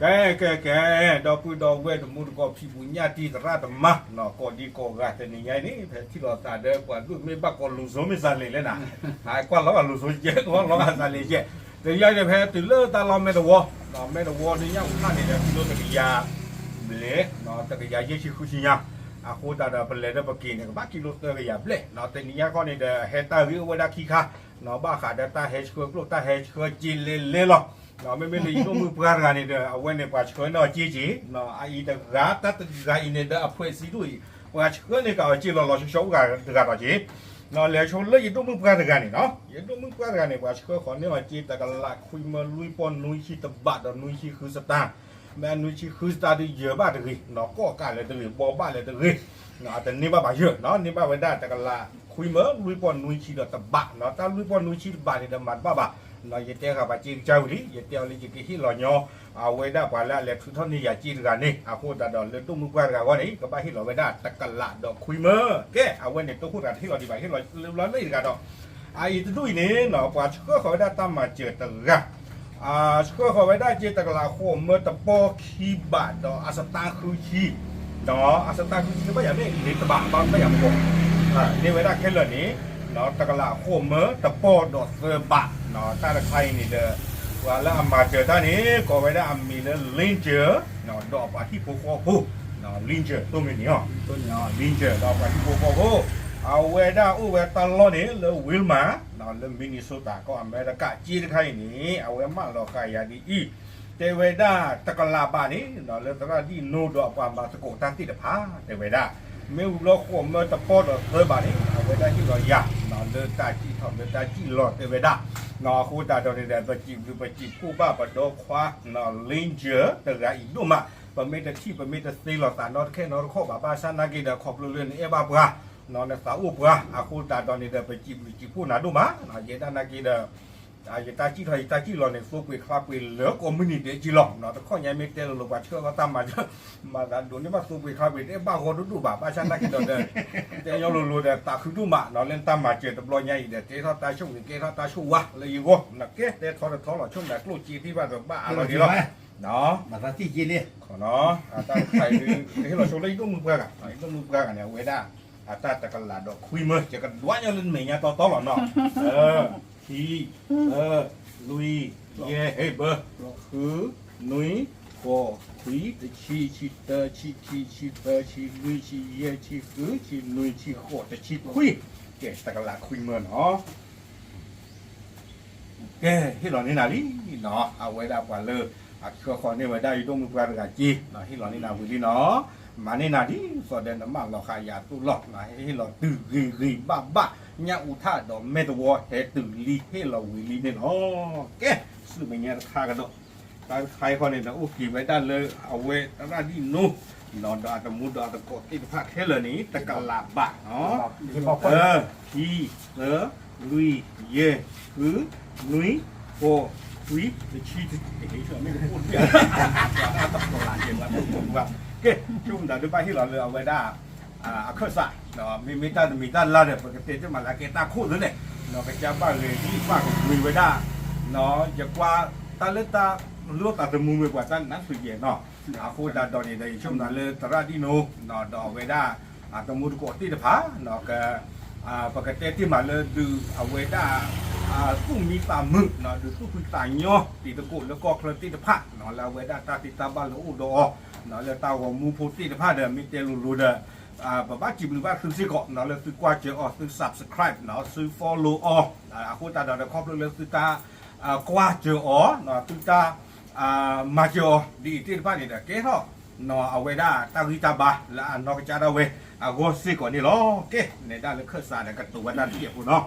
ကဲ ကဲ ကဲ ဒီပုၢ်ဒီဝဲၢ်တံၤသကိးဖံဖုညၣ်တံၢ်သရၣ်သမါ နီၢ်ကီၢ်ဒံကီၢ်ဂၤ တနံၤညါအံၤန့ၣ် ဖဲထံၣ်လိာ်သးဒီးပှၤဒိၣ်မ့ၢ်ဘၣ်ကီးလူၤစိမ့ၢ်စးလဲၤလဲၣ်နၤ, ဟဲကွၢ်လီၤဂာ်လူၤစိယဲၢ် ကွၢ်လီၤဂာ်စးလဲၤယဲၢ်, တနံၤညါန့ၣ် ဖဲတုၤလၢတၢ်လီၢ်မဲၢ်တဝီ, မဲၢ်တဝီဒုးညၣ်အူထၣ်န့ၣ်ဒီး ကံလိတကယၤဘျဲၣ်, တကယၤယဲၢ်ဆံဃုဆံညါ, အဃိသတးဒီးပလဲၤဒီးပက့ၤန့ၣ် ကဘၣ်ကံလိသၢကယၤဘျဲၣ်, တနံၤညါခီန့ၣ်ဒီး ဟဲတၢ်ဂ့ၢ်အိၣ်ဝဲဒၣ်ခံခါ, ဘၣ်ဃးဒီးတၢ်ဟဲဆှၢကျိၣ်တၢ်ဟဲဆှၢစ့လဲၤလဲၤလီၤ. မ့မ့ၢ်လၢယဒိၣ်မုၣ်ပှၢ်တဂၤန့ၣ်ဒီး အဝဲန့ၣ်ပှၤဆှၢန့ၢ်အီၤစ့က့ၤ, အအံၤတဂၤ တၢ်တဂၤအံၤန့ၣ်ဒီး အဖှဲးစံဒိၣ်အံၤ ပှၤဆှၢန့ၢ်က့ၤအီၤစ့လီၤလီၤဆီဆီအိၣ်ဂၤတဂၤဒီးက့ၤ, လဲၤဆိလၢယဒိၣ်မုၣ်ပှၢ်တဂၤန့ၣ်နီၤ, ယဒိၣ်မုၣ်ပှၢ်တဂၤန့ၣ် ပှၤဆှၢဃီၤန့ၢ်အီၤစ့တကလးခွံမၢလွံၢ်ပီၢ်နွံဆံတဘးဒီးနွံဆံဃုစတၢ်, မ့ၢ်အနွံဆံဃုစတၢ်ဒုးယၢၤဘၣ်တဂ့ၤ, နီၢ်ကီၢ်ကးလဲၣ်တဂ့ၤ, ဘီဘၣ်လဲၣ်တဂ့ၤ, အတန့ၢ်ဘၣ်ဘၣ်ယၢၤနီၤ, န့ၢ်ဘၣ်ဝဲဒၣ်တကလးခွံမၢလွံၢ်ပီၢ်နွံဆံဒီးတဘးနီၤ, တၢ်လွံၢ်ပီၢ်နွံဆံတဘးန့ၣ်ဒီးမၤတဘၣ်ဘၣ်နီၤ, ယတဲဃာ်ပှၤစ့ကစၢ်ဝံၤလံ, ယတဲအီၤလၢယကဟ့ၣ်လီၤညီ အဝဲဒၣ်ပှၤလၢအလဲၤထုးထီၣ်န့ၢ်ယၤစ့တဂၤန့ၣ်, အဃိသတးဒီးလၢဒိၣ်မုၣ်ပှၢ်တဂၤအဂီၢ်န့ၣ် ကဘၣ်ဟ့ၣ်လီၤဝဲဒၣ်တကလးဒီးခွံမၢ, ကဲ အဝဲန့ၣ်တိခိၣ်တဂၤတဟ့ၣ်လီၤဒံးဘၣ်, ဟ့ၣ်လီၤလၢလၢအံၤတဂၤဒီး အအံၤတဒူၣ်အံၤန့ၣ်နီၤ, ပှၤဆှၢဃီၤဝဲဒၣ်တၢ်မၤစၢၤတဂၤ ဆှၢဃီၤဝဲဒၣ်စ့တကလးဃိးမၢတပီၢ်ခံဘးဒီးအစတၢ်ဃုဆံ, အစတၢ်ဃုဆံဘၣ်ယၤမ့ၢ်လ့တဘး ဘၣ်ဘၣ်ယၤမ့ၢ်ကီး, န့ၢ်ဝဲဒၣ်ခဲလၢာ်န့ၣ် တကလးဃိးမၢတပီၢ်ဒီးသၢဘး, တၢ်တခါအံၤန့ၣ်ဒီး ပှၤလၢအမၤစၢၤတၢ်န့ၣ် ကိးဝဲဒၣ်အမံၤလၢ Linger ဒီးအပှၤဟံၣ်ဖိဃီဖိ, Linger သိမ့ၢ်န့ၣ်, Linger ဒီးအပှၤဟံၣ်ဖိဃီဖိ, အဝဲဒၣ်အိၣ်ဝဲတၢ်လီၢ်န့ၣ်လၢ Wilmar လၢ Minnesota ကီၢ်အမဲရကၤ, စ့တခါအံၤန့ၣ် အဝဲမၢလီၤဃာ်ယၤဒ်အံၤ, တဲဝဲဒၣ်တကလးဘးန့ၣ် လၢသရၣ်ဒံၣ်နိဒီးအပှၤမၤသကိးတၢ်သ့ၣ်တဖၣ် တဲဝဲဒၣ်, မ့ၢ်ဝံၤဘျီဃိးမၢတပီၢ်ဒီးသၢဘးန့ၣ် အဝဲဒၣ်ဟ့ၣ်လီၤယၤ လၢတၢ်စံၣ်ထီၣ်လၢတၢ်စံၣ်လီၤ တဲဝဲဒၣ်, အဃိသတးဒီးန့ၣ်ဒီး ပစံးဘျုးပစံးဖှိၣ်ဘၣ်ပဒီခွါ Linger တဂၤအံၤဒိၣ်မး, ပမ့ၢ်တထံၣ်ပမ့ၢ်တသ့လီၤသးနီတခဲနီတခီၣ်ဘၣ်, ဘၣ်ဆၣ်နာ်က့ဒီး ခီဖျိလၢနအဲၣ်ဘၣ်ပှၤ နသးအိၣ်ပှၤ, အဃိသတးဒီးန့ၣ်ဒီး ပစံးဘျုးစံးဖှိၣ်နၤဒိၣ်မး, ယဲဒၣ်နာ်က့ဒီး ယတၢ်စံၣ်ထီၣ်ယတၢ်စံၣ်လီၤန့ၣ် သိပှ့ၤချါပှ့ၤလၢကိးမုၢ်နံၤဒဲးက့လီၤ, တခီညါမ့ၢ်တဲလိၤလိၤ ပှၤဆှၢလီၤတၢ်မၤစၢၤ မၤသးဒိးန့ၢ်ဘၣ်သိပှ့ၤချါပှ့ၤ တအဲၣ်ဘၣ်ဂီၢ်ဒိၣ်ဒိၣ်ဘၣ်, ဘၣ်ဆၣ်နာ်က့ဒီးဒီး တဲညီလိၤလိၤဒီး သးခုဒိၣ်မးနီၤ လၢနတၢ်မၤစၢၤတဘျီညါအံၤဒီး ကဲထီၣ်တၢ်ဆိၣ်ဂ့ၤ ကဲထီၣ်တၢ်ဆိၣ်ဝါလၢယဂီၢ်, ကဲတဲထီတထီလီၤ ဆိၣ်မးကျိၣ်စ့သ့ၣ်တဖၣ်ဒီးဘၣ်အါလီၤက့ၤလီၤ, မၤသးသံက့လံ, တၢ်တခါအံၤဒုး ကဟ့ၣ်လီၤဆိလၢယဒိၣ်မုၣ်ပှၢ်ဂၤ, ယဒိၣ်မုၣ်ပှၢ်ဂၤန့ၣ် အဝဲဒၣ် အတၢ်တကလးဒီးခွံမၢ ယကဒွးညီလၢနမဲာ်ညါတီတီလီၤနီၤ, ခံ သၢ လွံၢ် ယဲၢ် ဟ့ၣ်ဘၢ ဃု နွံ ဃိး ခွံ တဆံ ဆံတၢ ဆံခံ ဆံသၢ ဆံလွံၢ် ဆံယဲၢ် ဆံဃု ဆံနွံ ဆံဃိး တဆံခွံ, ကဲ တကလးခွံမၢနီၤ ကဲ ဟ့ၣ်လီၤန့ၢ်နၤလံနီၤ, အဝဲဒၣ်ပှၤလၢ အဆှၢဃီၤန့ၢ်ဝဲဒၣ်ယဒိၣ်မုၣ်ပှၢ်တဂၤက့, ဟ့ၣ်လီၤန့ၢ်နၤဝံၤလံနီၤ, မၤန့ၢ်နၤဒ်သိးဒီးနမၢလီၤဃာ်ယၤအသိးလီၤ, ဟ့ၣ်လီၤတုၤဂ့ၤဂ့ၤဘၣ်ဘၣ်, ညၣ်အူထၣ်ဒီးမဲၢ်တဝီ ဟဲတုၤလံ ဟ့ၣ်လီၤဝံၤလံန့ၣ်လီၤ, ကဲ ဆူမဲာ်ညါတခါကဒီး, တၢ်တခါအံၤဃီန့ၣ်ဒီး အိၣ်က့ၤဝဲဒၣ်လၢအဝဲသရၣ်ဒံၣ်နိ ဒီးအတမူဒီးအတကိးသ့ၣ်တဖၣ်ခဲလၢာ်န့ၣ် တကလးဘးနီၤ, ခံ သၢ လွံၢ် ယဲၢ် ဃု နွံ ဃိး ခွံ တဆံ တဆံ ကဲ ဆိကမိၣ်တၢ်ဒုးဘၣ်ဟ့ၣ်လီၤလၢအဝဲဒၣ် အခၢၣ်စး မ့မ့ၢ်တၢ်တမံၤတၢ်လါဒီး ပကတဲတ့ၢ်မးလၢအကဲတၢ်ခိၣ်သ့လဲၣ်, ကစၢ်ဘၣ်ဂ့ၤဒ်ဘၣ်ကကွံာ်ဝဲဒၣ်, ယကွၢ်တၢ်လၢတၢ်လိၣ်သးသမူမ့ၢ်ပှၤတၢ်နါဆူၣ်ယဲၢ်နီၤ, အဃိသတးဒီးန့ၣ်ဒီး ယဆိကမိၣ်လၢသရၣ်ဒံၣ်နိ ဒီးအဝဲဒၣ် အတမူတကိးသ့ၣ်တဖၣ် ပကတဲတ့ၢ်မးလၢဒုးအဝဲဒၣ် သူၣ်မံသးမုာ် ဒုးသူၣ်ဖှံသးညီ တံၤသကိးလၢကီၢ်ချၢသ့ၣ်တဖၣ် လၢအဝဲဒၣ်တၢ်သ့တၢ်ဘၣ်လၢအိၣ်ဒီးအီၤ လၢတၢ်ဂီၤမူဖိသ့ၣ်တဖၣ်ဒီး မ့ၢ်တဲလိၤလိၤဒီး ပဘၣ်စံးဘျုးဘၣ်သုစ့ၢ်ကီး လၢသုကွၢ်စၢၤအီၤ သု subscribe သု follow အီၤ, အဃိသတးဒီး ခီဖျိလၢသုတၢ် ကွၢ်စၢၤအီၤ သုတၢ် မၤစၢၤအီၤ ဒ်အံၤသ့ၣ်တဖၣ်န့ၣ်ဒီး ကဲထီၣ် အဝဲဒၣ်တၢ်ဂံၢ်တၢ်ဘါလၢအနီၢ်ကစၢ်ဒၣ်ဝဲအဂီၢ်စ့ၢ်ကီးန့ၣ်လီၤ. ကဲ နဲဒၣ်လၢခၢၣ်စးဒီးကတိၤဝဲဒၣ်တစဲးဖိနီၤ.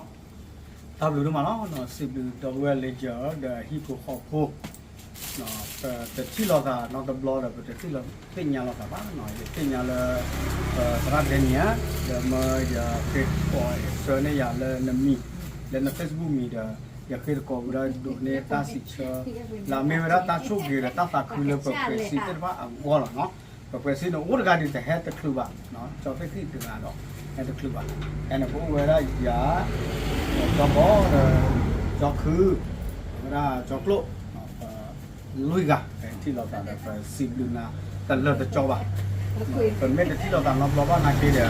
တၢ်ဘျုးဒိၣ်မးလီၤ. စံးဘျုးဒီပုၢ်ဝဲၢ် Linger ဒီးဟံၣ်ဖိဃီဖိ ပတထံၣ်လိာ်သးနီတဘျီဒီး ပတသ့ၣ်ညါလိာ်သးဘၣ်. ယသ့ၣ်ညါလၢ ပသရၣ်ဒဲနံၣ်ဧါ ဒီးမၢယဃ့ကိးဆၢန့ၢ်ယၤလၢနမံၤ လၢန Facebook မံၤဒီး ယဃ့တကိးဝံၤဒီးဒိးန့ၢ်တၢ်စံးဆၢ လၢအမ့ၢ်ဝဲဒၣ်တၢ်ဆိၣ်ဂ့ၤဒီးတၢ်သးခုလၢပှဲၤစ့သ့ၣ်တဖၣ်အဂီၢ်လီၤနီၤ. ပှဲၤစ့န့ၣ် အိၣ်တဂၤဒံးတဟဲတချုးဘၣ်, ကၠီသ့ၣ်ဃံၣ်တဂၤဒီး ဟဲတချုးဘၣ်. ဖဲန့ၣ်ပအိၣ်ဝဲဒၣ်ယၤ ကၠီဘီဒီး ကၠီခု ဝဲဒၣ်ကၠီကျိၣ် လွံၢ်ဂၤ ထံၣ်လိာ်သးဒီးပစံးဘျုးနၤတလၢာ်တကီဘၣ်. ပမ့ၢ်တထံၣ်လိာ်သးနီတဘျီဘၣ်နာ်က့ဒီး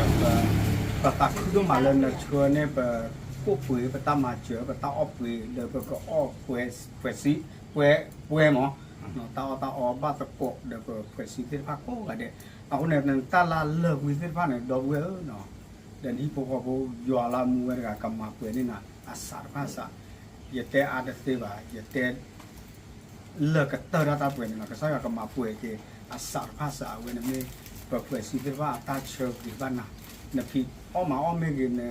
ပသးခုဒိၣ်မးလၢနဆှၢန့ၢ်ပကိၣ်ပှ့ၤ ပတၢ်မၤစၢၤ ပတၢ်အီၣ်ပှ့ၤ ဒီးပကအီၣ်ပှဲၤ ပှဲၤစံ ပှဲၤ ပှဲၤမး တၢ်အီၣ်တၢ်အီဘၣ်သကိးဒီးပဖှဲးစံသ့ၣ်တဖၣ်ကိးဂၤဒဲး. အဃိန့ၣ် နတၢ်လၢလၢာ်ကွံသ့ၣ်တဖၣ်န့ၣ် ဒီပုၢ်ဝဲၢ်ဧၢ, ဒီးနဟံၣ်ဖိဃီဖိ ယွၤလၢအမူဝဲတဂၤ ကမၤပှဲၤန့ၢ်နၤ အစးတဖၣ်စး, ယတဲအါတသ့ဘၣ်, ယတဲ လၢာ်ကတၢၢ်ဒၣ်တၢ်ပှဲၤန့ၣ်လီၤ. ကစၢ်ယွၤကမၤပှဲၤက့ၤ အစးတဖၣ်စး အဝဲန့ၣ်မ့ၢ် ပဖှဲးစံသ့ၣ်တဖၣ်အတၢ်ဆၢဂ့ၤဘၣ်နၤ, နဖံးအီၣ်မၤအီၣ်မ့ၢ်ဂ့ၤ န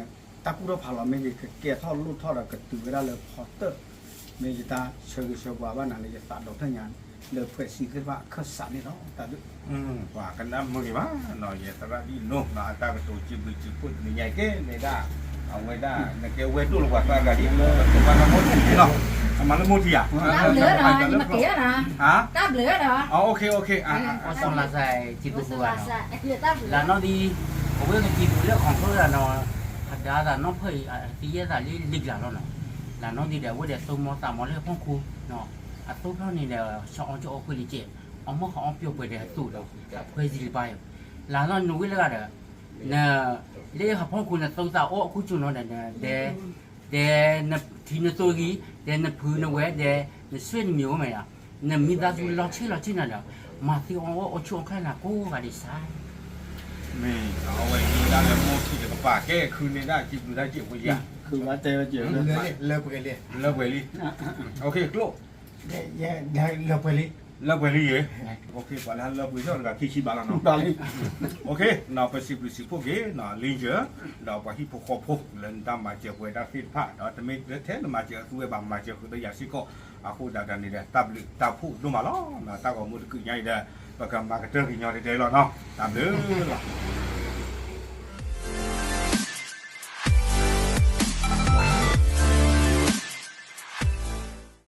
တၢ်ကူၣ်ထီၣ်ဖးလီၤမ့ၢ်ဂ့ၤ ကကဲထီၣ်လိၣ်ထီၣ်ဒီးကတုၤဝဲဒၣ်လၢဖီတၢၣ်, မ့ၢ်ယတၢ်ဆၢဂ့ၤဆၢဝါဘၣ်နၤလၢယသးဒီဖျၢၣ်ညါ လၢဖှဲးစံသ့ၣ်တဖၣ်အခၢၣ်စးန့ၣ်လီၤ. တၢ်ဘျုး ပှၤကနၣ်မုာ်ဂ့ၤမး, ယသရၣ်ဒ်နိ အတၢ်ကတိၤစံးဘျုးစံးဖှိၣ်တနံၤညါအံၤကဲန့ၣ်ဒၣ်, အဝဲဒၣ် နကဲဝဲဒိၣ်လၢပှၤသၢဂၤလံ, ပှၤလၢမိၢ်ထံၣ်လီၤ, အမၤလၢမိၢ်ထံၣ်ဧါ, တၢ်ဘျုးဒီး နမ့ၢ်က့ၤဧါ, တၢ်ဘျုးဒီး လၢနီၢ်ဒံး အဝဲကစံးဘျုးလၢ control ဒၣ်နီၤ, ဖဒါသးနီၢ်ဖၢၣ်အံၤ အသံယဲၢ်သးလံလံကလးလီၤနီၤ, လၢနီၢ်ဒံးဒီး အဝဲဒီးသိမီသးမီလၢဖီခိၣ်, အသိဖျီန့ၣ်ဒီး ဆၢအီၣ်ကၠီအီၣ်ကွံာ်လံကဲး, အီၣ်မီၢ်ဃီအီၣ်ပျီပှဲၤဒီးအသိးဒီး အဖှဲးစံတပၤအံၤ, လၢနီၢ်နဝ့ၢ်လၢဂၤဒီး န လၢဟီၣ်ခိၣ်နသိသးအိၣ်အခိၣ်ကၠိနီၤဒီး ဒီးနထံနသိဂံၤ, ဒီးနဖုနဝဲၢ်, ဒီးနဆွေနမျိုးမ့ၢ်ဧါ, နမိသားစုလီၤဆ့လီၤဆ့နၤဒီး မၤသံအီၣ်အီၣ်အိၣ်ဆူၣ်အိၣ်ချ့နၤကိးဂၤဒဲးစါ, မ့ၢ်အဝဲန့ၣ်ဒၣ်လၢမိၢ်ထံၣ်တကပၤ ကဲခုန့ၣ်ဒၣ်စံးဘျုးတၢ်စံးဝဲယၤ, လၢပှဲၤလံ, လၢပှဲၤလံ, လၢပှဲၤလံယဲ, ပှၤလၢလၢပှဲၤထီၣ်တဂၤခံဆံဘးလီၤနီၤ, ပစံးဘျုးစံးဖှိၣ်က့ၤ လံယၢၢ် ဒီးပှၤဟံၣ်ဖိဃီဖိလၢနတၢ်မၤစၢၤပှဲၤတၢ်သ့ၣ်တဖၣ် ဒီးတမ့ၢ်ထဲနမၤစၢၤအသူဝဲဘၣ် မၤစၢၤဃုာ်ဒီးယၤစ့ၢ်ကီး, အဃိဒၣ်တၢ်န့ၣ်ဒီး တၢ်ဘျုးတၢ်ဖှိၣ်ဒိၣ်မးလီၤ, တၢ်ဂီၤမူတကုးညါအံၤဒီး ပကမၤကတၢၢ်ကညီတတဲလီၤနီၤ, တၢ်ဘျုးလီၤ.